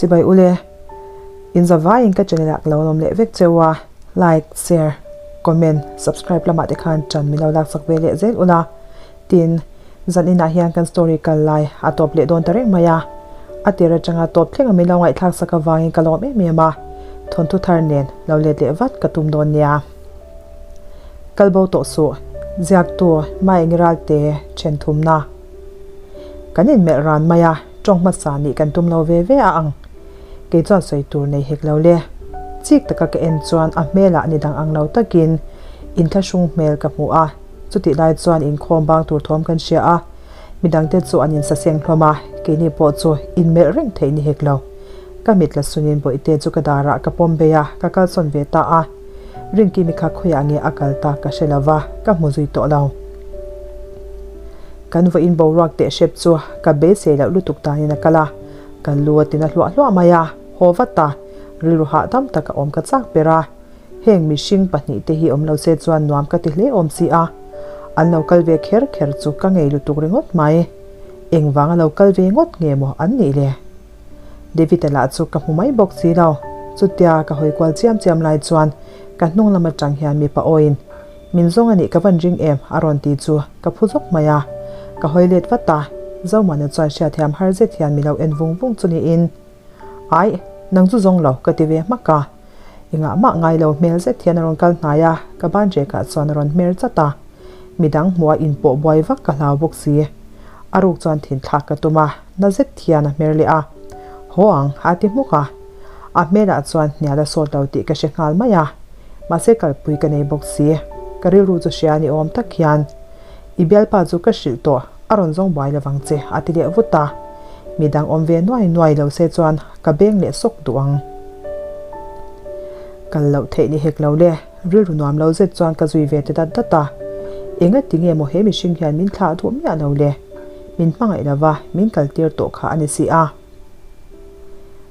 Chibai ule, in zavaiin ka channel ah ka lo lawm leh vek cheu a, like, share, comment, subscribe lamah te khan ṭan min lo laksak ve leh zel ula. Tin, zan inah hian kan story kal lai a tawp leh dawn ta reng mai a, a tir atanga tawp thleng a min lo ngaihthlak sak avangin ka lawm em em a, thawnthu thar nen lo let leh vat ka tum dawn nia. Kalbo tawh suh, ziaktu Maengi Ralte then thumna. Kan inmelh ran mai a, tawng hmasa nih kan tum lo ve ve a ang. Kei chuan sawi tur nei hek lo le. Chik taka ka en chuan a hmelah ni dang ang lo takin inthlahrung hmel ka hmu a, chutih lai chuan inkhawm bang tur thawm kan hria a, midangte chu an insaseng hlawm a, keini pawh chu inmelh reng theih ni hek lo. Ka mit la sunin bawihte chu ka darah ka pawm bei a, ka kalsawn ve ta a. Rinkimi kha khawiah nge a kal ta ka hre lo va, ka hmu zui tawh lo. Kan vawiin boruak teh hrep chu ka beisei loh lutuk danin a kal a, ka lu a tina hluah hluah mai a, haw vat a, rilru hahdam taka awm ka chak ber a. Heng mihring pahnihte hi awm lo se chuan nuam ka ti hle awm si a, an lo kal ve kher kher chu ka ngei lutuk ringawt mai. Engvanga lo kal ve ngawt nge maw an nih le? David-a lah chu ka hmu mai bawk si lo. Chutia ka hawi kual chiam chiam lai chuan ka hnung lam atang hian mipa awiin, Min zawng a nih ka van ring em? a rawn ti chu ka phu zawk mai a. Ka hawi let vat a, Zomana chuan hriatthiam har zet hian mi lo en vung vung chu niin, Aih, nang chu zawng lo ka ti ve hmak a. Engah mah ngai lo hmel zet hian a rawn kal hnai a, ka ban rekah chuan a rawn hmer chat a. Midang hmuha inpawh buai vak ka hlau bawk si. A ruk chuan thinthlak ka tum a, na zet hian a hmer leh a. Haw ang, a ti hmuk a. A hmelah chuan hnial a sawt lo tih ka hre nghal mai a. Mahse kalpui ka nei bawk si. Ka rilru chu hria ni awm tak hian, I bialpa chu ka hrilh tawh, a rawn zawng buai lovang che, a ti leh vut a. Midang awm ve nuai nuai lo se chuan ka beng leh sawk duh ang. Kal loh theih ni hek lo le. Rilru nuam lo zet chuan ka zui ve ta dat dat a. Enga ti nge maw he mihring hian min thlah duh miah lo le? Min hmangaih lo va, min kal tir tawh kha a ni si a.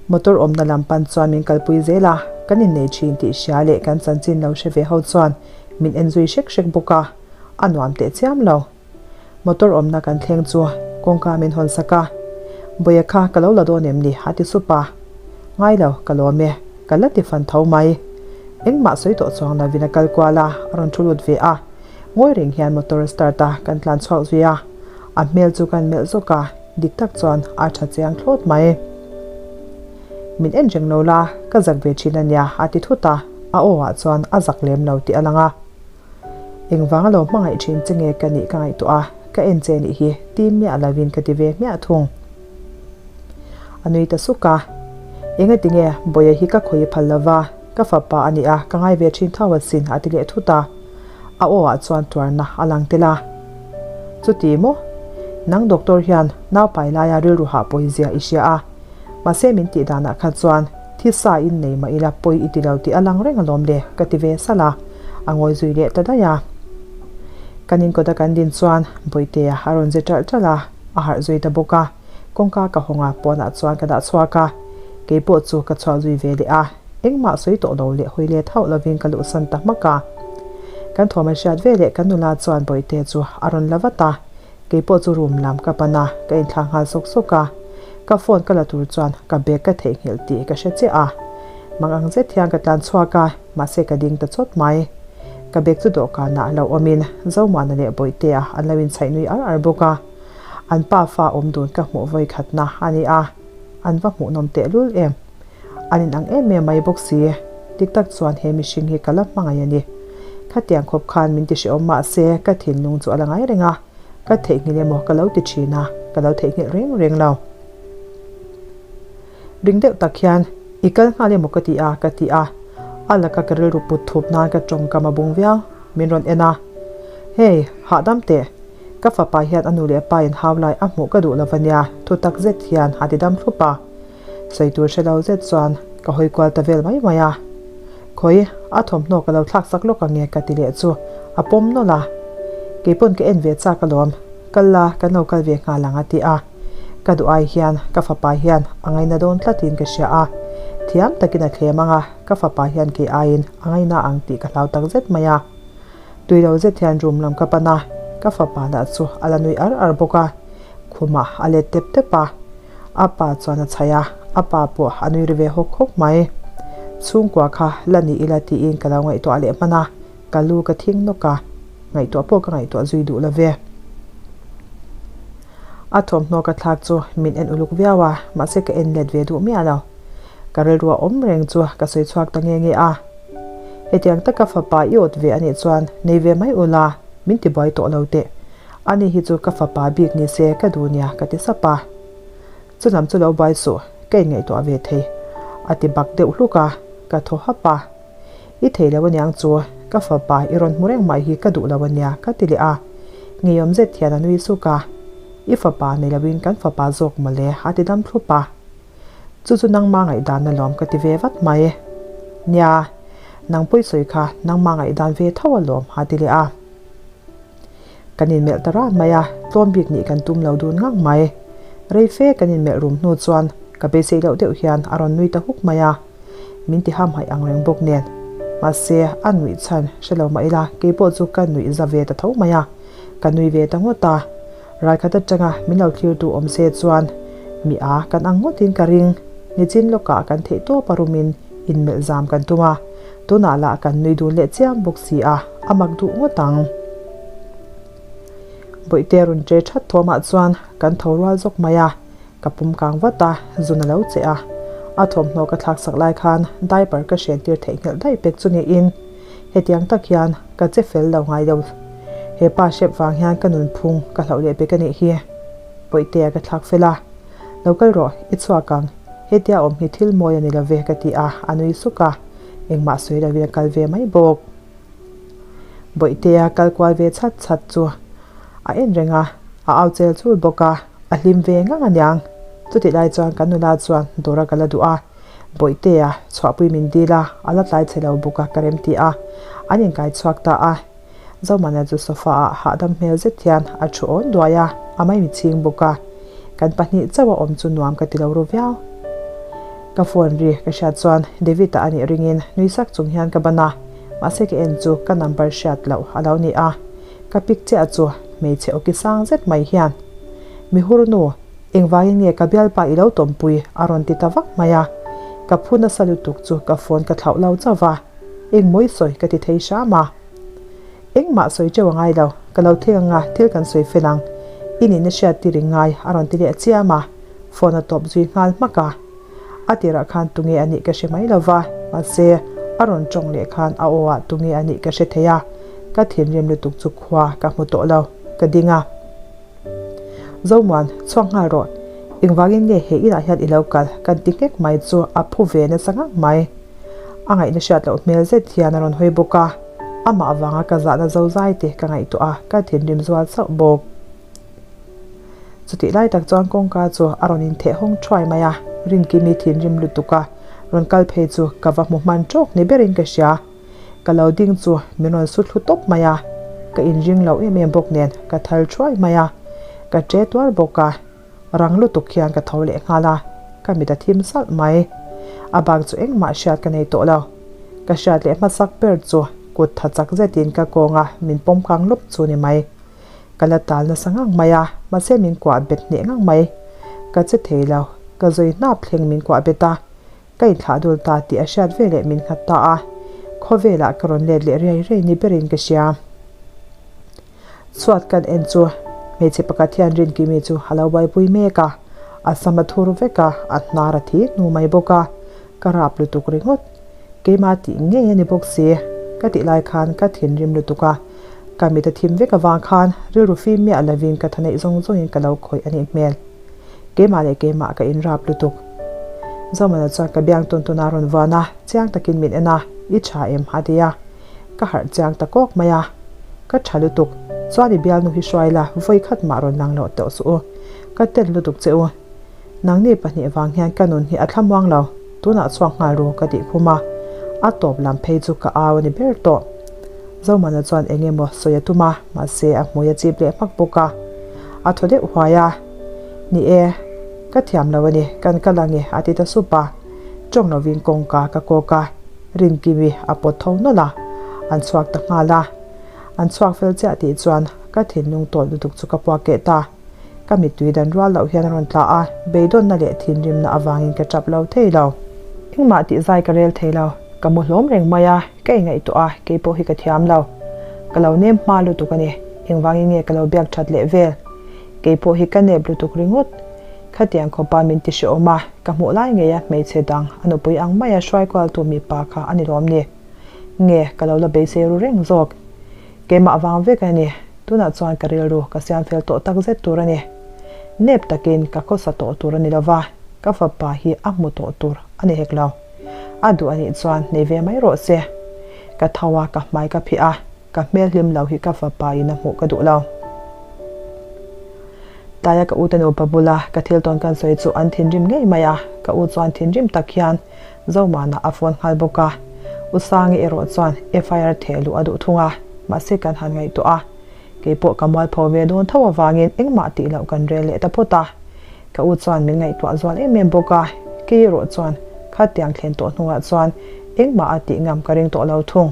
Motor awmna lam pan chuan min kalpui zel a, kan innei thin tih hria leh kan chanchin lo hre ve ho chuan min en zui hrek hrek bawk a, a nuam teh chiam lo. Motor awmna kan thleng chu kawngka min hawn sak a, Bawia kha ka lo la dawn em ni? a ti sup a. Ngai lo, ka lawm e, ka la ti fan tho mai. Engmah sawi tawh chuang lovin a kal kual a, a rawn thu lut ve a. Ngawi reng hian motor a start a, kan tlan chhuak zui a. A hmel chu kan melh zawk a, dik tak chuan a tha chiang thlawt mai. Min en reng lo la, ka zak ve thin a nia, a ti thut a, a aw ah chuan a zak lem lo tih a lang a. Engvanga lo hmangaih thin che nge ka nih ka ngaihtuah a, ka en che nih hi tim miah lovin ka ti ve hmiah thung. A nui ta suk a, Engati nge Bawia hi ka khawi phal lova, ka fapa a nih a, ka ngai ve thin tho asin a ti leh thut a, a aw ah chuan tuarna a lang tel a. Chuti maw? Nang doctor hian naupai laia rilru hah pawizia i hria a, mahse min tih danah kha chuan Thisa in nei mah ila pawi i ti lo tih a lang reng alawm le, ka ti ve salh a, a ngawi zui leh ta daih a. Kan inkawt a kan din chuan Bawihtea a rawn ze ṭalh ṭalh a, a harh zui ta bawk a, kawngka ka hawng a, pawnah chuan ka dah chhuak a, keipawh chu ka chhuak zui ve leh a, engmah sawi tawh lo leh hawi let hauh lovin ka luhsan ta hmak a. Kan thawm an hriat ve leh kan nula chuan Bawihtea chu a rawn la vat a, Keipawh chu room lam ka pan a, ka inthlah nghal sawk sawk a. Ka phone ka la tur chuan ka bag ka theihnghilh tih ka hre chiah a. Mang ang zet hian ka tlan chhuak a, mahse ka ding ta chawt mai. Ka bag chu dawhkanah lo awmin Zomuana leh Bawihtea an lo inchhaih nui ar ar bawk a. An pa fa awm dun ka hmuh vawi khatna a ni a, an va hmuhnawm tehlul em. An inang em em mai bawk si. Dik tak chuan he mihring hi ka la hmangaih a ni. Khatiang khawp khan min ti hrehawm mah se ka thinlung chu a la ngai reng a, ka theihnghilh emaw ka lo ti thin a, ka lo theihnghilh reng reng lo. Ring deuh tak hian i kal nghal emaw ka ti a ka ti a, a laka ka rilru put thup nan ka tawngkam a bung viau. Min rawn en a, Hey, hahdam teh. Ka fapa hian a nu leh a pa in hau lai a hmuh ka duh lo va nia, thu tak zet hian a ti dam thlup a. Sawi tur hre lo zet chuan ka hawi kual ta vel mai mai a. Khawi, a thawmhnaw ka lo thlak sak lawk ang nge ka ti leh chu a pawm nawlh a. Keipawn ka en ve chak alawm, kal la kan lo kal ve nghal ang a ti a. Ka duh ai hian ka fapa hian a ngaina dawn tlatin ka hria a. Thiam takin a thlem ang a, ka fapa hian kei aiin a ngaina ang tih ka hlau tak zet mai a. Tui lo zet hian room lam ka pan a, ka fapa lah chu a la nui ar ar bawk a, khumah a let tep tep a. A pa chuan a chhaih a, A pa pawh a nui ri ve hawk hawk mai. Chhungkua kha la ni ila tiin ka lo ngaihtuah leh hman a, ka lu ka thing nawk a, ngaihtuah pawh ka ngaihtuah zui duh lo ve. A thawmhnaw ka thlak chu min en uluk viau a, mahse ka en let ve duh miah lo. Ka rilru a awm reng chu ka sawi chhuak ta nge nge a. Hetiang taka fapa i awt ve anih chuan nei ve mai ula, min ti buai tawh lo teh. Ani hi chu ka fapa bik ni se ka duh nia ka ti sap a. Chu lam chu lo buai suh, ka inngaihtuah ve thei. A ti bak deuh hluk a, ka thaw hap a. I thei lo aniang chu, ka fapa i rawn hmu reng mai hi ka duh lo ania ka ti leh a. Ngeiawm zet hian a nui suk a. I fapa nei loin kan fapa zawk mawle a ti dam thlup a. Chu chu nangma ngaihdan alawm ka ti ve vat mai. Nia, nang pawi sawi kha nangma ngaihdan ve tho alawm a ti leh a. Kan inmelh ta ran mai a, tlawm bik nih kan tum lo dun ngang mai. Rei fe kan inmelh rum hnu chuan ka beisei loh deuh hian a rawn nui ta huk mai a. Min ti hamhaih ang reng bawk nen. Mahse, a nuih chhan hre lo mah ila keipawh chu ka nuih za ve ta tho mai a. Ka nui ve ta ngawt a. Raikhat atanga min lo thlirtu awm se chuan mi a kan ang ngawtin ka ring. Nichin lawkah kan theih tawp a rumin inmelh zam kan tum a. Tunah lah kan nui dun leh chiam bawk si a, a mak duh ngawt ang. Bawihte rawn che that thawmah chuan kan tho rual zawk mai a, ka pum kang vat a, zun a lo che a. A thawmhnaw ka thlak sak lai khan diaper ka hren tir theihnghilh daih pek chu niin hetiang tak hian ka che fel lo ngai lo. He pa hrep vang hian ka nunphung ka hlauh leh pek a nih hi. Bawihtea ka thlak fel a, Lo kal rawh, i chhuak ang. Hetia awm hi thil mawi a ni lo ve ka ti a, a nui suk a, engmah sawi lovin a kal ve mai bawk. Bawihtea kal kual ve chhat chhat chu a en reng a, a au chel chul bawk a, a hlim ve ngang aniang. Chutih lai chuan kan nula chuan dawr a kal a duh a, Bawihtea chhuahpui min dil a, a la tlai chhe lo bawk a ka rem ti a, an inkai chhuak ta a. Zomana chu sofa ah hahdam hmel zet hian a thu awn duai a, a maimi chhing bawk a. Kan pahnih chauh a awm chu nuam ka ti lo ru viau. Ka phone ri ka hriat chuan David-a a nih ringin nui sak chung hian ka ban a, mahse ka en chu ka number hriat loh a lo ni a. Ka pick chiah chu hmeichhe awki sang zet mai hian, Mihur nu, engvangin nge ka bialpa i lo tawmpui? a rawn ti ta vak mai a. Ka phu nasa lutuk chu ka phone ka thlauh lo chauh va. Engmaw i sawi ka ti thei hram a. Engmah sawi teuh a ngai lo, ka lo thleng anga thil kan sawi fel ang. I nihna hriat tir i ngai a rawn ti leh chiam a, phone a tawp zui nghal hmak a. A tirah khan tunge a nih ka hre mai lo va, mahse a rawn tawng leh khan a aw ah tunge a nih ka hre thei a, ka thinrim lutuk chu khua ka hmu tawh lo, ka ding a. Zomuan, chhuak nghal rawh. Engvangin nge he inah hian i lo kal? Kan ti nghek mai chu a phu ve nasa ngang mai. A ngaihna hriat loh hmel zet hian a rawn hawi bawk a, amah avanga ka zahna zozai te ka ngaihtuah a, ka thinrim zual chauh bawk. Chutih lai tak chuan kawngka chu a rawn intheh hawng thuai mai a, Rinkimi thinrim lutuk a rawn kal phei chu ka va hmu hman tawk ni berin ka hria. Ka lo ding chu min rawn su thlu tawp mai a, ka inring lo em em bawk nen ka thal thuai mai a, ka che tuar bawk a, rang lutuk hian ka tho leh nghal a, ka mit a thim salh mai. A bak chu engmah hriat ka nei tawh lo. Ka hriat leh hmasak ber chu kut tha chak zetin ka kawnga min pawm kang lawp chu ni mai. Ka la tal nasa ngang mai a, mahse min kuah bet hneh ngang mai. Ka che thei lo, ka zawi hnap thleng min kuah bet a, Ka inthlah dul ta tih a hriat veleh min nghat ta a, khawvelah ka rawn let leh riai riai ni berin ka hria. Chhuat kan en chu hmeichhe pakhat hian Rinkimi chu a lo buaipui mek a, a sam a thur vek a, a hnar a thi hnu mai bawk a, ka rap lutuk ringawt. Keimah tih ngei a ni bawk si, ka tih lai khan ka thinrim lutuk a, ka mit a thim vek avang khan rilru fim miah lovin ka thaneih zawng zawngin ka lo khawih a nih hmel. Keimah leh keimah ka inrap lutuk. Zomana chuan ka biang tawn tawn a rawn vuan a, chiang takin min en a, I tha em? a ti a. Ka harh chiang ta kawk mai a. Ka tha lutuk. Chuan i bialnu hi hruai la, vawi khat mah rawn lang loh tawh suh u. Ka ten lutuk che u. Nangni pahnih vang hian ka nun hi a thlamuang lo. Tunah chhuak nghal ru ka tih khum a. A tawp lam phei chu ka au a ni ber tawh. Zomana chuan eng emaw sawi a tum a, mahse a hmui a chip leh hmak bawk a. A thaw deuh huai a. Ni e, ka thiam lo a ni, kan kal ang e, a ti ta sup a. Tawng lovin kawngka ka kawk a, Rinkimi a pawt tho nawlh a, an chhuak ta nghal a. An chhuak fel chiah tih chuan ka thinlung tawlh lutuk chu ka puak keh ta. Ka mittui dan rual loh hian a rawn tla a, beidawnna leh thinrimna avangin ka tap lo thei lo. Engmah tih zai ka rel thei lo. Ka mu hlawm reng mai a, ka ingaihtuah a, kei pawh hi ka thiam lo. Ka lo nem hma lutuk a ni. Engvangin nge ka lo biak that leh vel? Kei pawh hi ka nep lutuk ringawt. Khatiang khawpa min ti hrehawm a, ka hmuh lai ngeia hmeichhe dang a nupui ang maia hruai kualtu mipa kha a ni lawm ni? Nge ka lo la beisei ru reng zawk? Keimah vang vek a ni. Tunah chuan ka rilru ka siam fel tawh tak zet tur a ni. Nep takin ka khawsa tawh tur a ni lova, ka fapa hi a hmu tawh tur a ni hek lo. A duh a nih chuan nei ve mai rawh se. Ka tho a, ka hmai ka phih a, ka hmel hlim lo hi ka fapa in a hmuh ka duh lo. Tlaia ka ute nupa bula ka thil tawn kan sawi chu an thinrim ngei mai a, ka u chuan thinrim tak hian Zomana a phone nghal bawk a, U Sangi erawh chuan FIR theh luh a duh thung a, mahse kan han ngaihtuah a, kei pawh ka mualpho ve dawn tho avangin engmah tih loh kan rel leh ta phawt a, ka u chuan min ngaihtuah zual em em bawk a, kei erawh chuan khatiang thlen tawh hnuah chuan engmah a tih ngam ka ring tawh lo thung,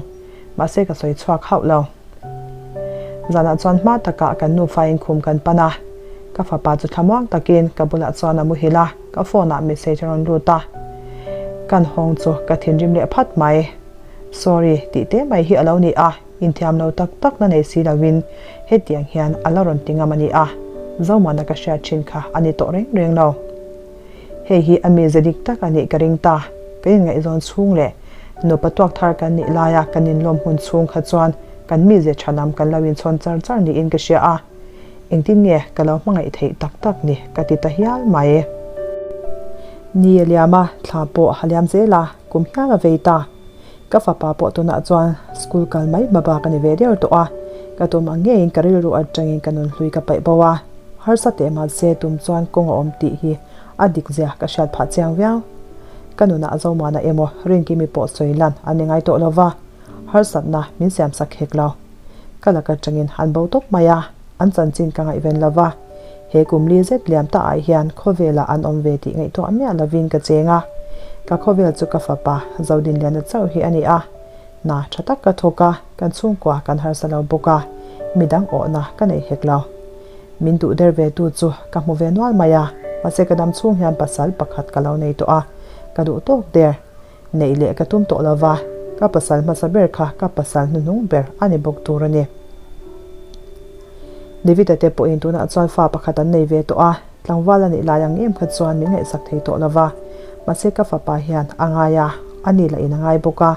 mahse ka sawi chhuak hauh lo. Zanah chuan hma takah kan nufa in khum kan pan a, ka fapa chu thlamuang takin ka bulah chuan a muhil a, ka phone ah message a rawn lut a. Kan hawng chu ka thinrim leh phat mai. Sorry tih te mai hi a lo ni a, inthiam lo tak tak na nei si lovin hetiang hian a la rawn ti ngam a ni a, Zomana ka hriat thin kha a ni tawh reng reng lo. Hei hi a mize dik tak a nih ka ring ta. Kan inngaihzawn chhung leh nupa tuak thar kan nih laia kan inlawm hun chhung kha chuan kan mize tha lam kan lo inchhawn char char niin ka hria a. Engtin nge ka lo hmangaih theih tak tak ni ka ti ta hial mai. Ni a liam a, thla pawh a liam zel a, kum hial a vei ta. Ka fapa pawh tunah chuan school kal mai hma bak a ni ve der tawh a, ka tum ang ngeiin ka rilru atangin ka nunhlui ka paih bo a, harsa teh mahse tum chuan kawng a awm tih hi a dik zia ka hriat phah chiang viau. Ka nunah Zomana emaw Rinkimi pawh sawi lan an ni ngai tawh lova, harsatna min siam sak hek lo. Ka lak atangin an bo tawp mai a, an chanchin ka ngaihven lova, he kum li zet liam ta ah hian khawvelah an awm ve tih ngaihtuah miah lovin ka cheng a, ka khawvel chu ka fapa Zodinliana chauh hi a ni a, hna tha tak ka thawk a, kan chhungkua kan harsa lo bawk a, midang awhna ka nei hek lo. Min duh der ve tu chu ka hmu ve nual mai a, mahse ka dam chhung hian pasal pakhat ka lo nei tawh a, ka duh tawk der. Neih leh ka tum tawh lova, ka pasal hmasa ber kha ka pasal hnuhnung ber a ni bawk tur a ni. David-a te pawhin tunah chuan fa pakhat an nei ve tawh a, tlangval a nih lai ang em kha chuan min ngaihsak thei tawh lova, mahse ka fapa hian a ngai a, a ni lah in a ngai bawk a,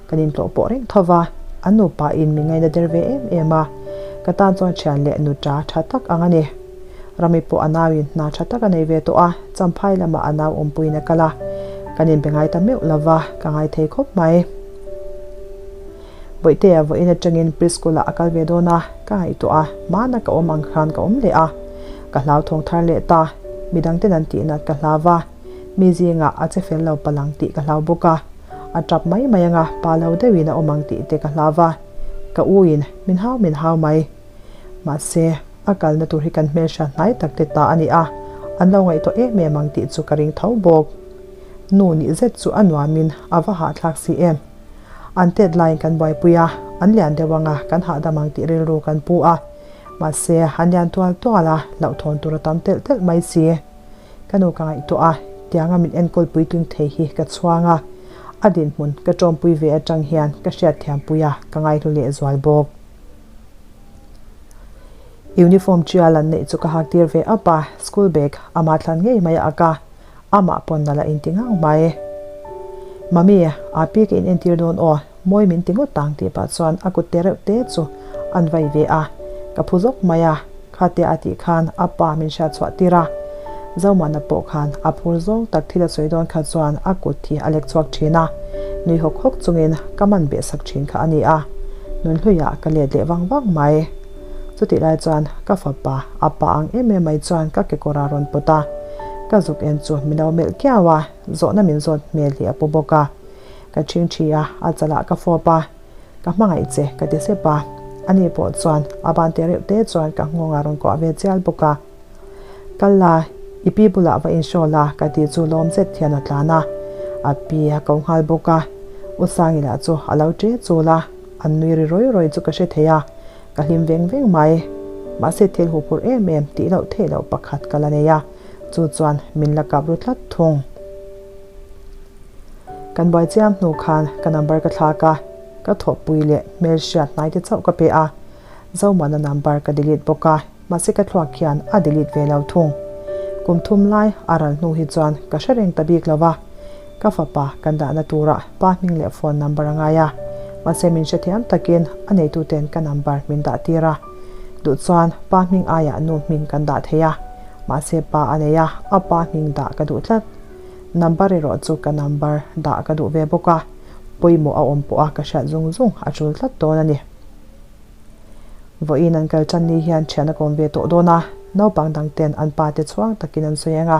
kan intlawh pawh reng tho va, an nupa in min ngaina der ve em em a, ka tan chuan thian leh nuta tha tak ang a ni. Rami pawh a nauin hna tha tak a nei ve tawh a, Champhai lamah a nau awmpuiin a kal a, kan inbe ngai ta meuh lova, ka ngai thei khawp mai. Bawihtea vawiin atangin preschool ah a kal ve dawn a, ka ngaihtuah a, hmana ka awm ang khan ka awm leh a, ka hlauthawng thar leh ta, midangten an tihnat ka hlau va, mi zingah a che fel lo palang tih ka hlau bawk a, a tap mai mai anga pa lo deuhin a awm ang tih te ka hlau va, ka u in min hau min hau mai. Mahse, a kalna tur hi kan hmelhriat hnai tak te ta a ni a, an lo ngaihtuah em em ang tih chu ka ring tho bawk. Nu nih zet chu a nuamin a va hahthlak si em. An tet laiin kan buaipui a, an lian deuh anga kan hahdam ang tih rilru kan pu a. Mahse, an lian tual tual a, hlauhthawn tur a tam telh telh mai si. Ka nu ka ngaihtuah a, tianga min enkawl puitling thei hi ka chhuang a, a dinhmun ka tawmpui ve atang hian ka hriatthiampui a, ka ngaihlu lehzual bawk. Uniform tial an neih chu ka hak tir ve up a, school bag ama thlan ngei mai a ak a, amah pawn nalh a inti ngang mai. Mummy, a pi ka inentir dawn aw, mawi min ti ngawt tang tih pah chuan a kut te reuh te chu an vai ve a, ka phu zawk mai a, khatia a tih khan a pa min hriat chhuah tir a. Zomana pawh khan a phur zawng tak thil a sawi dawn kha chuan a kut hi a lek chhuak thin a, nui hawk hawk chungin ka man beh sak thin kha a ni a, nunhluiah ka let leh vang vang mai. Chutih lai chuan ka fapa a pa ang em em mai chuan ka kekawr a rawn pawt a, ka zuk en chu min lo melh kiau a, zawhna min zawt hmel hi a pu bawk a. Ka chhingchhi a, a chalah ka fawp a, Ka hmangaih che ka ti sep a, ani pawh chuan a ban te reuh te chuan ka nghawng a rawn kuah ve chial bawk a. Kal la, i pi bulah va inshaw la ka tih chu lawm zet hian a tlan a, a pi a ko nghal bawk a. U Sangi lah chu a lo ṭe chul a, an nui ri rawi rawi chu ka hre thei a, ka hlim veng veng mai. Mahse thil huphurh em em tih loh theih loh pakhat ka la nei a, chu chuan min la kap ru tlat thung. Kan buai chiam hnu khan ka number ka thlak a, ka thawhpui leh hmelhriat hnai te chauh ka pe a, Zomana number ka delete bawk a, mahse ka thluak khian a delete ve lo thung. Kum thum lai a ral hnu hi chuan ka hre reng ta bik lo va, ka fapa kan dahna turah pa hming leh phone number a ngai a, mahse min hrethiam takin a neituten ka number min dah tir a, duh chuan pa hming aiah nu hming kan dah thei a, mahse pa a nei a, a pa hming dah ka duh tlat. Number erawh chu ka number dah ka duh ve bawk a, pawimawh a awm pawh a ka hriat zung zung a tul tlat dawn a ni. Vawiin an kal tan ni hian thian a kawm ve tawh dawn a, naupang dang ten an pa te chhuang takin an sawi ang a,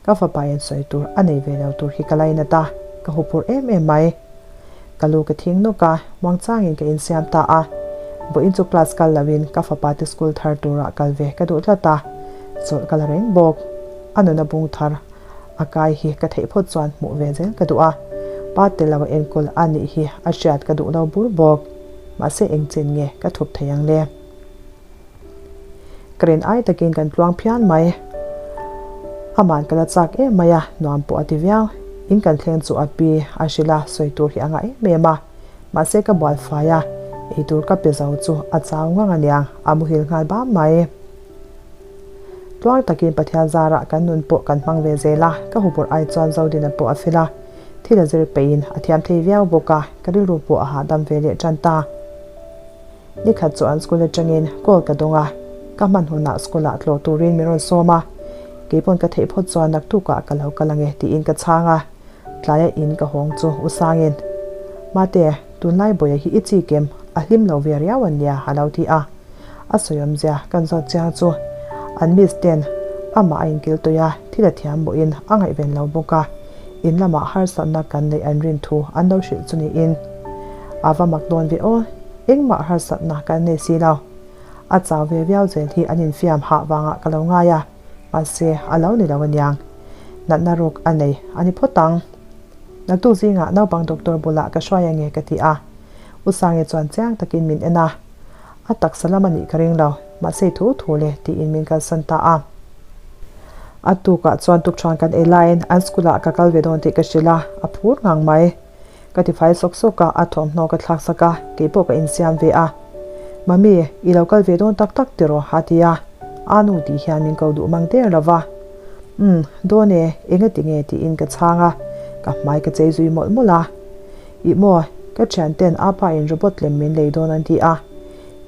ka fapa in sawi tur a nei ve lo tur hi ka lainat a, ka huphurh em em mai. Ka lu ka thing nawk a, muangchangin ka insiam ta a. Vawiin chu class kal loin ka fapa te school thar turah kal ve ka duh tlat a, chawlh ka la reng bawk. A nuna bung thar a kai hi ka theih phawt chuan hmuh ve zel ka duh a, pa tel lo a enkawl a nih hi a hriat ka duh lo bur bawk. Mahse engchin nge ka thup thei ang le? Ka rin ai takin kan tluang phian mai. Aman ka la chak em mai a, nuam pawh a ti viau. In kan thleng chu a pi a hrilh a, sawi tur hi a ngah em em a. Mahse ka bual fai a, eitur ka pe zo chu a chau ngang aniang, a muhil nghal bam mai. Tluang takin Pathian zarah kan nun pawh kan hmang ve zel a, ka hupawrh ai chuan Zodina pawh a fel a, thil a zir peihin a thiam thei viau bawk a, ka rilru pawh a hahdam ve leh tan ta. Nikhat chu an school atangin call ka dawng a, ka hman hunah school ah tlawh turin min rawn sawm a, keipawn ka theih phawt chuan naktukah ka lo kal ange tiin ka chhang a, tlaia in ka hawng chu u Sangin, Mate, tunlai Bawia hi i chik em? A hlim lo ve riau an nia a lo ti a. A sawiawmzia kan zawt chiang chu an miss ten amah a inkil tawih a, thil a thiam mawhin a ngaihven lo bawk a, in lamah harsatna kan neih an rin thu an lo hrilh chu niin a va mak dawn ve aw, engmah harsatna kan nei si lo. A chau ve viau zel hi an infiam hah vangah ka lo ngai a, mahse a lo ni lo aniang. Natna ruk a nei a ni phawt ang. Naktuk zingah naupang doctor bulah ka hruai ange ka ti a, U Sangi chuan chiang takin min en a. A taksa lam a nih ka ring lo, mahse i thu thu le tiin min kalsan ta a. A tukah chuan tukṭhuan kan ei laiin an school ah ka kal ve dawn tih ka hrilh a, a phur ngang mai. Ka tifai sawk sawk a, a thawmhnaw ka thlak sak a, keipawh ka insiam ve a. Mummy, i lo kal ve dawn tak tak tiraw? a ti a, a nu tih hian min ko duh mang der lo va. Umm, dawn e, engati nge tiin ka chhang a, ka hmai ka chei zui mawlh mawlh a. Ih maw, ka thianten apa in robot lem min lei dawn an ti a,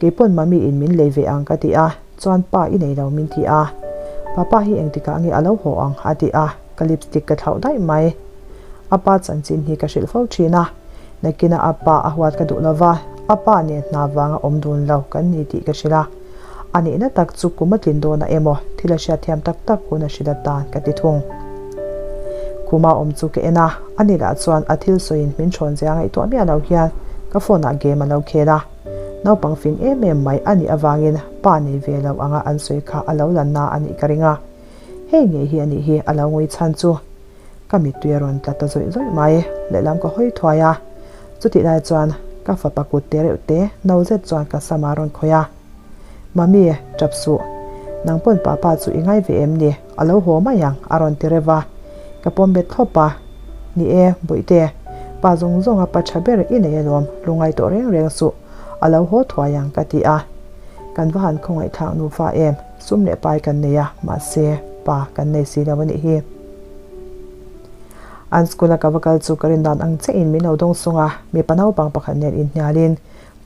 keipawn mummy in min lei ve ang ka ti a, chuan pa i nei lo min ti a, papa hi engtikah nge a lo haw ang a ti a, ka lipstick ka thlauh daih mai. Apa chanchin hi ka hrilh fo thin a, nakina apa a huat ka duh lova, apa nen hna vanga awm dun lo kan ni tih ka hrilh a. A nihna tak chu kum a tlin dawn a emaw thil a hriatthiam tak tak hun a hrilh atan ka ti thung. Khuma awm chu ka en a, a ni lah chuan a thil sawiin min thawn zia ngaihtuah miah lo hian ka phone ah game a lo khel a. Naupang fing em em mai a nih avangin pa nei ve lo anga an sawi kha a lo la na a nih ka ring a. Hei ngei hi a nih hi a lo ngui chhan chu. Ka mittui a rawn tla ta zawih zawih mai, lehlam ka hawi thuai a. Chutih lai chuan ka fapa kut te reuh te no zet chuan ka sam a rawn khawih a. Mummy, tap suh. Nang pawn papa chu i ngai ve em ni? A lo haw mai ang, a rawn ti reuh a. Ka pawm bet thlawp a. Ni e, Bawihte, pa zawng zawnga pa tha ber i nei alawm, lungngai tawh reng reng suh. A lo haw thuai ang, ka ti a. Kan va han khawngaihthlak nufa em, sum leh pai kan nei a, mahse, pa kan nei si lo a nih hi. An school a ka va kal chu ka rin dan ang chiahin min lo dawng sung a, mipa naupang pakhat nen inhnialin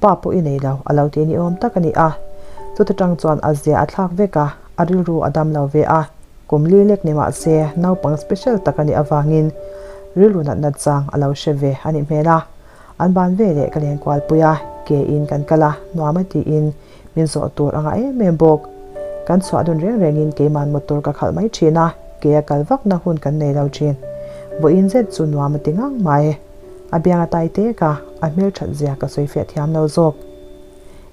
pa pawh i nei lo a lo ti ni awm tak a ni a. Chuta tang chuan a zia a thlak vek a, a rilru a dam lo ve a, kum li lek ni mah se naupang special tak a nih avangin rilru natna chang a lo hre ve a nih hmel a. An ban veleh ka len kualpui a, ke in kan kal a, nuam a tiin Min zawh tur a ngah em em bawk. Kan chhuah dun reng rengin keiman motor ka khalh mai thin a, ke a kal vakna hun kan nei lo thin. Vawiin zet chu nuam a ti ngang mai. A biang a tai tek a, a hmelthat zia ka sawi fiah thiam lo zawk.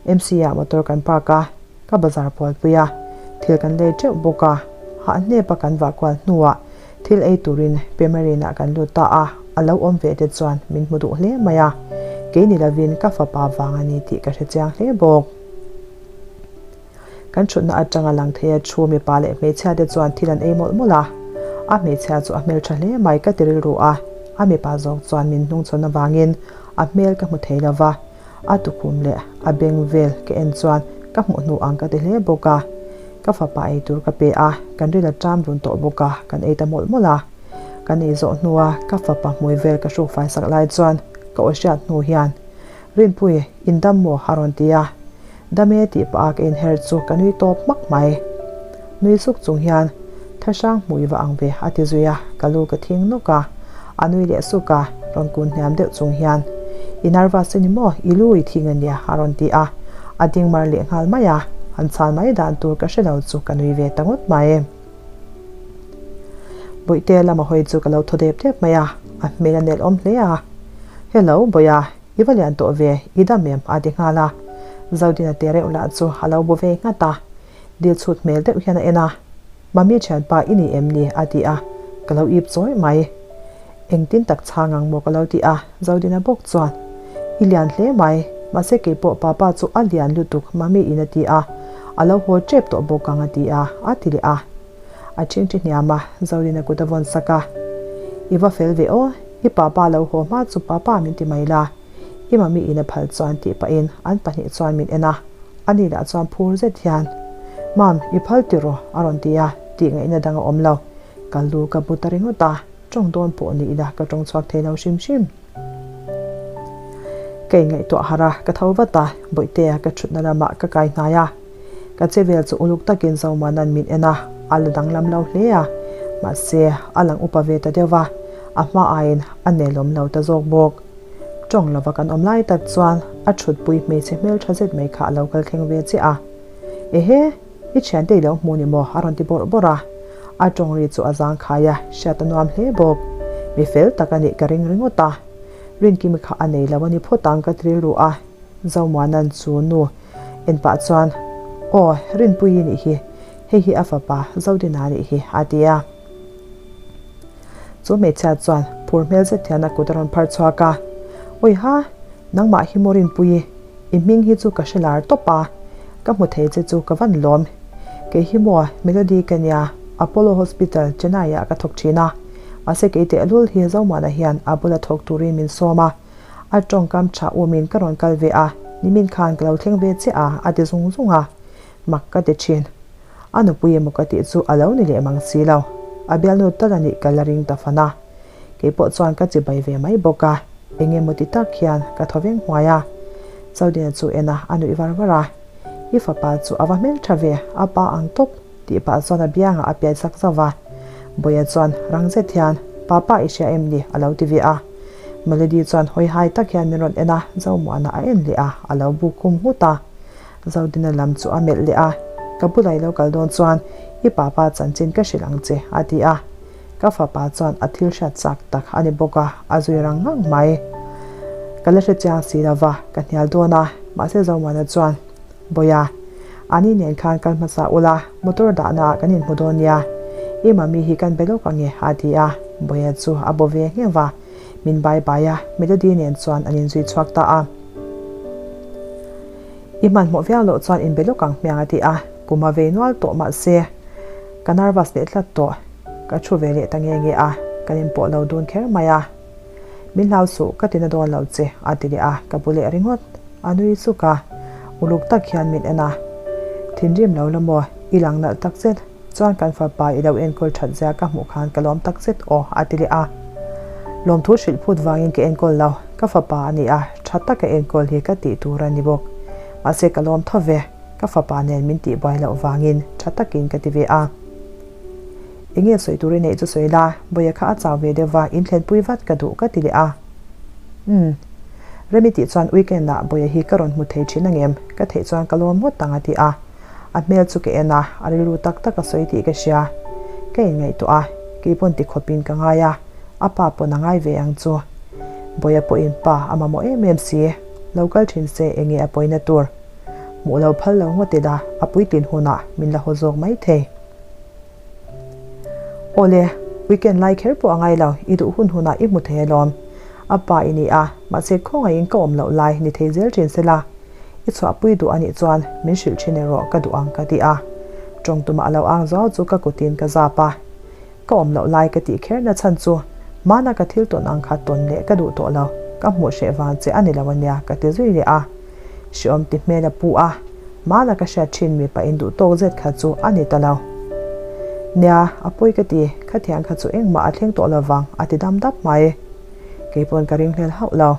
MC ah motor kan park a, ka bazar pualpui a, thil kan lei teuh bawk a, hahnepa kan vah kual hnuah Thil ei turin Pemarine ah kan lut ta a, a lo awm ve te chuan min hmu duh hle mai a, kei ni lovin ka fapa vang a ni tih ka hre chiang hle bawk. Kan thutna atanga lang thei a thu mipa leh hmeichhia te chuan thil an ei mawlh mawlh a. A hmeichhia chu a hmeltha hle mai ka ti rilru a, a mipa zawk chuan min hnungchhawn avangin a hmel ka hmu thei lo va. A tukhum leh a beng vel ka en chuan ka hmuh hnu ang ka ti hle bawk a. Ka fapa ei tur ka pe a, kan ril a ṭam dun tawh bawk a, kan ei ta mawlh mawlh a. Kan ei zawh hnua ka fapa hmui vel ka hruk fai sak lai chuan ka aw hriat hnu hian, Rinpui, in dam maw? a rawn ti a. Dam e tih pah a ka inher chu ka nui tawp hmak mai. Nui suk chung hian, Thahrang hmui va ang ve a ti zui a, ka lu ka thing nawk a. A nui leh suk a, rawn kun hniam deuh chung hian, I nervous a ni maw? I lu i thing a nia a rawn ti a. A ding mar leh nghal mai a, an chhan mai dan tur ka hre lo chu ka nui ve ta ngawt mai. Bawihte lama hawi chu ka lo thaw dep dep mai a, a hmel a nelh awm hle a. Hello, Bawiha, i va lian tawh ve, i dam em? a ti nghal a. Zodina te reuh lah chu a lo bu ve nghat a, dil chhut hmel deuh hian a en a. Mami thianpa i ni em ni? a ti a, ka lo ip chawi mai. Engtin tak chhang ang maw ka lo ti a, Zodina bawk chuan, I lian hle mai, mahse keipawh papa chu a lian lutuk Mami in a ti a, a lo haw tep tawh bawk ang a ti a, a ti leh a. A ṭhingṭhi hniam a, Zodina kut a vawn sak a. I va fel ve aw, i papa lo haw hma chu papa min ti mai la, i Mami in a phal chuan tih pahin an pahnih chuan min en a, ani lah chuan phur zet hian, Mam, i phal tiraw? a rawn ti a, tih ngaihna dang a awm lo, ka lu ka bu ta ringawt a. Tawng dawn pawh ni ila ka tawng chhuak thei lo hrim hrim. Ka inngaihtuah harh a, ka tho vat a, Bawihtea ka thutna lamah ka kai hnai a. Ka che vel chu uluk takin Zomuana'n min en a, a la danglam lo hle a, mahse a lang upa ve ta deuh va, a hma aiin a nelawm lo ta zawk bawk. Tawng lova kan awm lai tak chuan a thutpui hmeichhe hmeltha zet mai kha a lo kal thleng ve chiah a. Ehe! I thiante i lo hmu ni maw? a rawn ti bawrh bawrh a. A tawng ri chu a zang khai a, hriat a nuam hle bawk. Mi fel tak a nih ka ring ringawt a. Rinkimi kha a nei lo a ni phawt ang ka ti rilru a. Zomuana'n chu nu en pah chuan, Aw, Rinpuii nih hi, hei hi a fapa Zodina nih hi, a ti a. Chu hmeichhia chuan phur hmel zet hian a kut a rawn phar chhuak a, Awiha, nangmah hi maw Rinpuii? I hming hi chu ka hre lar tawp a, ka hmu thei che chu ka van lawm. Kei hi maw Melody ka nia, Apollo Hospital, Chennai ah ka thawk thin a. Mahse kei tehlul hi Zomuana hian a bula thawk turin min sawm a, a tawngkam tha umin ka rawn kal ve a, nimin khan ka lo thleng ve chiah a, a ti zung zung a. Mak ka ti thin. A nupui emaw ka tih chu a lo ni leh mang si lo. A bialnu tal a nih ka la ring ta fan a. Kei pawh chuan ka chibai ve mai bawk a, eng emaw ti tak hian ka thaw veng hmuai a. Chaudina chu en a, a nuih var var a. I fapa chu a va hmel tha ve, a pa ang tawp, tih pah chuan a biangah a piai sak zauh va. Bawia chuan rang zet hian, Papa i hria em ni? a lo ti ve a. Melody chuan hawi hai tak hian min rawn en a, Zomuana a en leh a, a lo buk khum nghut a. Zodina lam chu a melh leh a, Ka bulah i lo kal dawn chuan i papa chanchin ka hrilh ang che, a ti a. Ka fapa chuan a thil hriat chak tak a ni bawk a, a zui rang ngang mai. Ka la hre chiang si lo va, ka hnial dawn a, mahse Zomuana chuan, Bawia, ani nen khan kal hmasa ula, motor dahna ah kan inhmu dawn nia, i mami hi kan be lawk ange, a ti a. Bawia chu a bo ve ngheuh va, min bai bai a, Melody nen chuan an inzui chhuak ta a. I hmanhmawh viau loh chuan inbe lawk ang hmiang a ti a, kum a vei nual tawh mahse ka nervous leh tlat tawh. Ka thu ve leh ta nge nge a, kan inpawh lo dun kher mai a. Min hlau suh, ka tina dawn lo che a ti leh a, ka bu leh ringawt. A nui suk a, uluk tak hian min en a. Thinrim lo la maw, i lang nalh tak zet. Chuan kan fapa i lo enkawl that zia ka hmuh khan ka lawm tak zet aw a ti leh a. Lawmthu hrilh phut vangin ka enkawl lo, ka fapa a ni a, tha taka enkawl hi ka tih tur a ni bawk. Mahse ka lawm tho ve, ka fapa nen min tih buai loh vangin tha takin ka ti ve a. Enge sawi tur i neih chu sawi la, Bawia kha a chau ve deuh va, in thlenpui vat ka duh ka ti leh a. Umm. Remi tih chuan weekend ah Bawia hi ka rawn hmu thei thin angem, ka theih chuan ka lawm ngawt ang a ti a. A hmel chu ka en a, a rilru tak tak a sawi tih ka hria. Ka inngaihtuah a, kei pawn ti khawpin ka ngai a, a pa pawn a ngai ve ang chu. Bawia pawhin pa a mamawh em em si, lo kal thin se enge a pawina tur. Hmuh lo phal lo ngawt ila, a puitlin hunah min la haw zawk mai thei. Awle, weekend lai kher pawh a ngai lo, i duh hun hunah i hmu thei alawm. A pa i ni a, mahse khawngaihin ka awm loh lai ni thei zel thin sela. I chhuahpui duh anih chuan min hrilh thin erawh ka duh ang ka ti a. Tawng tumah a lo ang zuau chu ka kutin ka zap a. Ka awm loh lai ka tih kher na chhan chu hmana ka thil tawn ang kha tawn leh ka duh tawh lo, ka hmuh hreh vang che a ni lo ania ka ti zui leh a. Hreawm ti hmel a pu a, hmana ka hriat thin mipa in duh tawk zet kha chu a ni ta lo. Nia, a pawi ka ti, khatiang kha chu engmah a thleng tawh lo vang a ti dam dap mai. Kei pawn ka ringhlel hauh lo.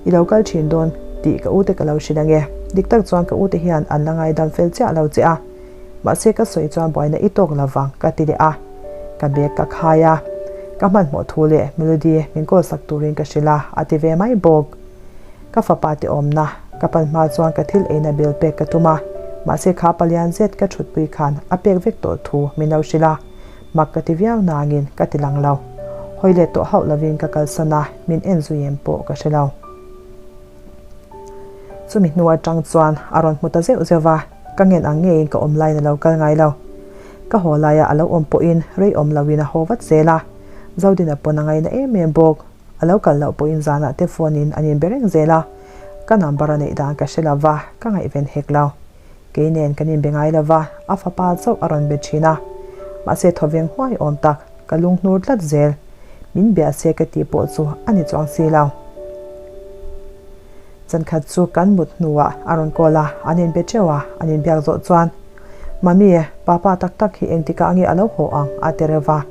I lo kal thin dawn tih ka ute ka lo hrilh ange. Dik tak chuan ka ute hian an la ngaidam fel chiah lo che a. Mahse ka sawi chuan buaina i tawk lo vang ka ti leh a. Ka bag ka khai a. Ka hmanhmawh thu leh Melody min call sak turin ka hrilh a, a ti ve mai bawk. Ka fapa te awmna ka pan hma chuan ka thil eina bill pek ka tum a. Mahse kha palian zet ka thutpui khan a pek vek tawh thu min lo hrilh a. Mak ka ti viau nangin ka ti lang lo. Hawi let tawh hauh lovin ka kalsan a, min en zui em pawh ka hre lo. Chumi hnu atang chuan a rawn hmu ta zeuh zeuh va, ka ngen ang ngeiin ka awm laiin a lo kal ngai lo. Ka haw laia a lo awm pawhin rei awm loin a haw vat zel a, Zodina pawn a ngaina em em bawk. A lo kal loh pawhin zanah te phone in an inbe reng zel a, ka number a neih dan ka hre lo va, ka ngaihven hek lo. Kei nen kan inbe ngai lo va, a fapa chauh a rawn be thin a. Mahse thawveng huai awm tak, ka lunghnur tlat zel. Min bia se ka tih pawh chu a ni chuang si lo. Chankhat chu kan mut hnuah a rawn call a, an inbe teuh a, an inbiak zawh chuan, Mummy, papa tak tak hi engtikah nge a lo haw ang? a ti reuh va.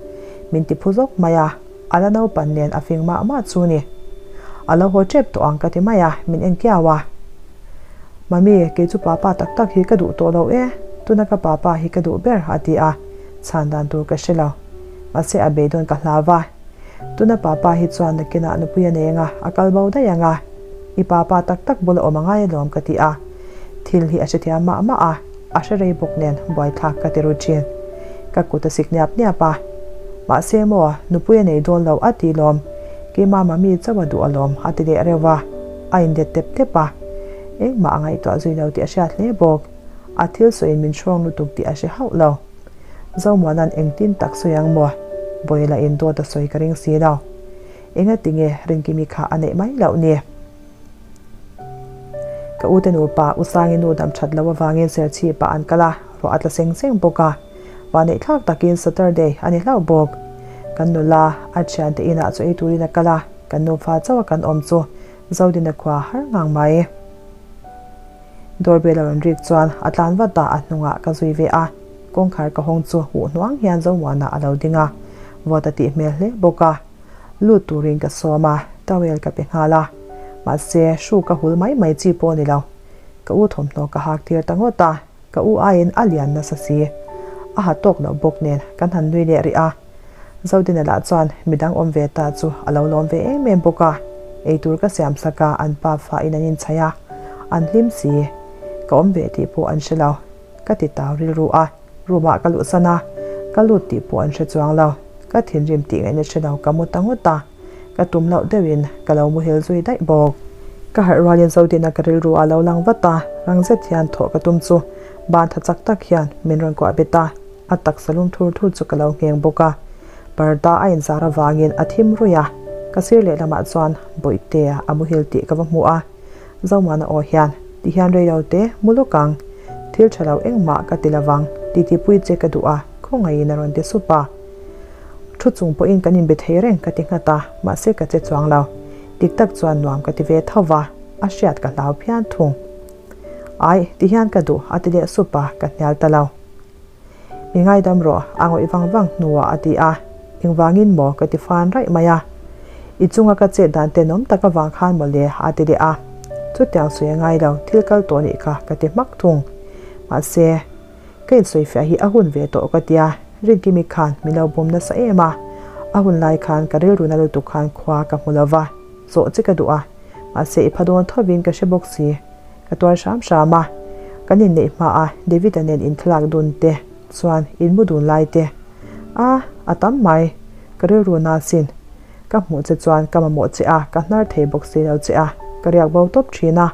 Min ti phu zawk mai a, a la naupan nen a fing mah mah chu ni. A lo haw tep tawh ang ka ti mai a, min en kiau a. Mummy, kei chu papa tak tak hi ka duh tawh lo e, tuna ka papa hi ka duh ber, a ti a, chhan dan tur ka hre lo. Mahse a beidawn ka hlau va. Tuna papa hi chuan nakinah nupui a nei anga, a kal bo daih anga. I papa tak tak bula awm a ngai alawm ka ti a. Thil hi a hrethiam mah mah a, a hre rei bawk nen buaithlak ka ti ru thin. Ka kut a sik niap niap a. Mahse maw, nupui a nei dawn lo a ti lawm. Keimah mummy chauh a duh alawm a ti leh reuh va. A inlet tep tep a, engmah a ngaihtuah zui lo tih a hriat hle bawk. A thil sawiin min hrawng lutuk tih a hre hauh lo. Zomuana'n engtin tak sawi ang maw? Bawihla in dawt a sawi ka ring si lo. Engati nge Rinkimi kha a neih mai loh ni? Ka ute nupa Usangi nu dam that loh avangin Serchhip ah an kal a, ruah a tla seng seng bawk a. Vahneih thlak takin Saturday a ni hlauh bawk. Kan nula a thiante inah chaw ei turin a kal a. Kan nufa chauh a kan awm chu Zodina khua har ngang mai. Doorbell a rawn rik chuan a tlan vat a, a hnungah ka zui ve a. Kawngkhar ka hawng chu huh hnuang hian Zomuana a lo ding a, vawt a tih hmel hle bawk a. Lut turin ka sawm a, towel ka pe nghal a. Mahse, hru ka hul mai mai chi pawh a ni lo. Ka u thawmhnaw ka hak tir ta ngawt a, ka u aiin a lian nasa si. A ha tawk loh bawk nen kan han nui leh rih a. Zodina lah chuan midang awm ve ta chu a lo lawm ve em em bawk a, eitur ka siam sak a, an pa fa in an inchhaih a, an hlim si. Ka awm ve tih pawh an hre lo. Ka ti tau rilru a, room ah ka luhsan a, ka lut tih pawh an hre chuang lo. Ka thinrim tih ngaihna hre lo ka mu ta ngawt a, ka tum loh deuhin ka lo muhil zui daih bawk. Ka harh rualin Zodina ka rilru a lo lang vat a, rang zet hian thawh ka tum chu ban tha chak tak hian min rawn kuah bet a. A taksa lum thur thur chu ka lo ngheng bawk a, parda a inzar avangin a thim ruih a, ka sir lehlamah chuan Bawihtea a muhil tih ka va hmu a, Zomuana aw hian, Ti hian rei lo te, mu lawk ang, thil tha lo engmah ka ti lovang, titipui che ka duh a, khawngaihin a rawn ti sup a. Thu chung pawhin kan inbe thei reng ka ti nghat a, mahse ka che chuang lo. Dik tak chuan nuam ka ti ve tho va, a hriat ka hlau phian thung. Ai, ti hian ka duh a ti leh sup a, ka hnial ta lo. Mi ngaidam rawh, a ngawih vang vang hnuah a ti a. Engvangin maw ka ti fan raih mai a. I chunga ka chet dan tenawm tak avang khan maw le a ti leh a. Chutiang sawi a ngai lo, thil kal tawh nih kha ka ti hmak thung. Mahse, ka insawifiah hi a hun ve tawh ka tia, Rinkimi khan min lo bum nasa em a. A hun lai khan ka rilru na lutuk khan khua ka hmu lo va, zawh che ka duh a. Mahse, i pha dawn thovin ka hre bawk si. Ka tuar hram hram a, kan inneih hma a David-a nen inthlalak dun te chuan in mu dun lai te a a tam mai, ka rilru na sin. Ka hmuh che chuan ka mamawh che a, ka hnar thei bawk si lo che a, ka riak bo tawp thin a.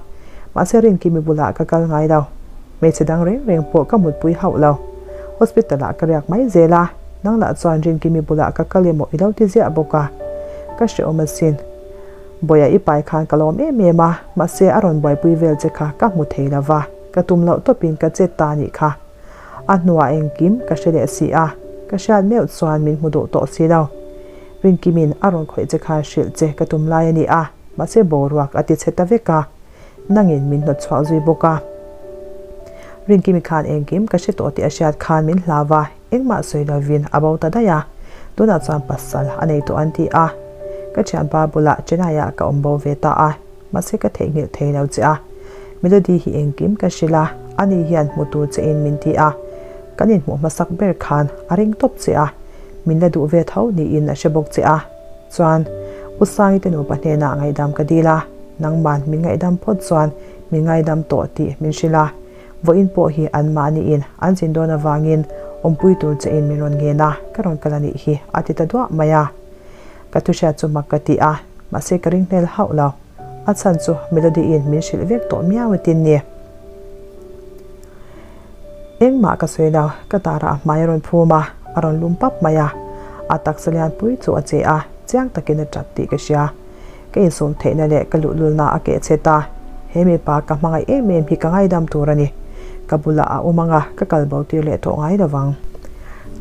Mahse Rinkimi bulah ka kal ngai lo. Hmeichhe dang reng reng pawh ka mutpui hauh lo. Hospital ah ka riak mai zel a, nang lah chuan Rinkimi bulah ka kal emaw i lo ti ziah bawk a, ka hrehawm asin. Bawia i pai khan ka lawm em em a, mahse a rawn buaipui vel che kha ka hmu thei lo va, ka tum loh tawpin ka chet ta anih kha. A hnuah engkim ka hre leh si a, ka hriat meuh chuan min hmu duh tawh si lo. Rinkimin a rawn khawih che khan hrilh che ka tum lai a ni a, mahse boruak a ti chhe ta vek a, nangin min hnawt chhuak zui bawk a. Rinkimi khan engkim ka hre tawh tih a hriat khan min hlau va, engmah sawi lovin a bo ta daih a, tunah chuan pasal a nei tawh an ti a. Ka thianpa bulah Chennai ah ka awm bo ve ta a, mahse ka theihnghilh thei lo che a. Melody hi engkim ka hrilh a, ani hian hmu tur che in min ti a, kan inhmuh hmasak ber khan a ring tawp che a, min la duh ve tho niin a hre bawk che a. Chuan, U Sangi te nupa hnenah ngaihdam ka dil a, nangman min ngaihdam phawt chuan min ngaidam tawh tih min hrilh a, vawiin pawh hi anmahniin an zin dawn avangin awmpui tur che in min rawn ngen a, ka rawn kal a nih hi a ti ta duah mai a. Ka thuhriat chu mak ka ti a, mahse ka ring hmel hauh lo. A chhan chu Melody in min hrilh vek tawh miau a tin ni. Engmah ka sawi lo, ka tarah a hmai a rawn phum a, a rawn lum pap mai a. A taksa lianpui chu a che a, chiang takin a tap tih ka hria. Ka insum theihna leh ka luhlulna a keh chhe ta. He mipa ka hmangaih em em hi ka ngaidam tur a ni. Ka bulah a awm ang a, ka kal bo tir leh tawh ngai lo vang.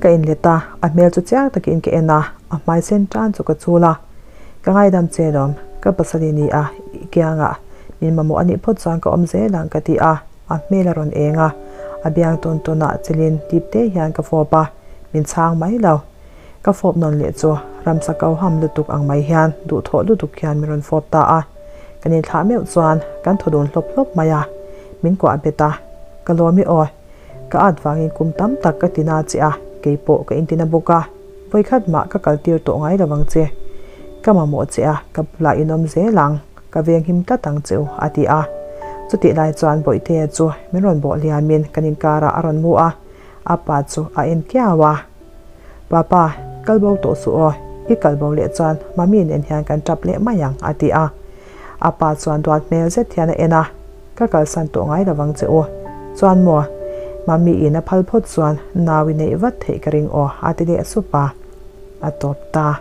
Ka inlet a, a hmel chu chiang takin ka en a, a hmai sen tan chu ka chul a. Ka ngaidam che lawm, ka pasal i ni a, i kiangah min mamawh a nih phawt chuan ka awm zel ang ka ti a, a hmel a rawn eng a, a biang tawn tawnah chelin tip te hian ka fawp a, min chhang mai lo. Ka fawp nawn leh chu ramsa ko ham lutuk ang mai hian duhthawh lutuk hian min rawn fawp ta a, kan inthlah meuh chuan kan thaw dun hlawp hlawp mai a, min kuah bet a, ka lawm i aw. Ka at vangin kum tam tak ka tina che a, kei pawh ka intina bawk a, vawikhat mah ka kal tir tawh ngai lo ang che. Ka mamawh che a, ka bulah in awm zel ang, ka venghim tlat ang che u, a ti a. Chutih lai chuan Bawihtea chu min rawn bawh liamin kan inkarah a rawn mu a, a pa chu a en kiau a. Papa, kal bo tawh suh aw, i kal bo leh chuan Mami nen hian kan tap leh mai ang, a ti a. A pa chuan duat hmel zet hian a en a. Ka kalsan tawh ngai lo vang che u. Chuan maw? Mami in a phal phawt chuan nau i neih vat theih ka ring aw, a ti leh sup a. A tawp ta.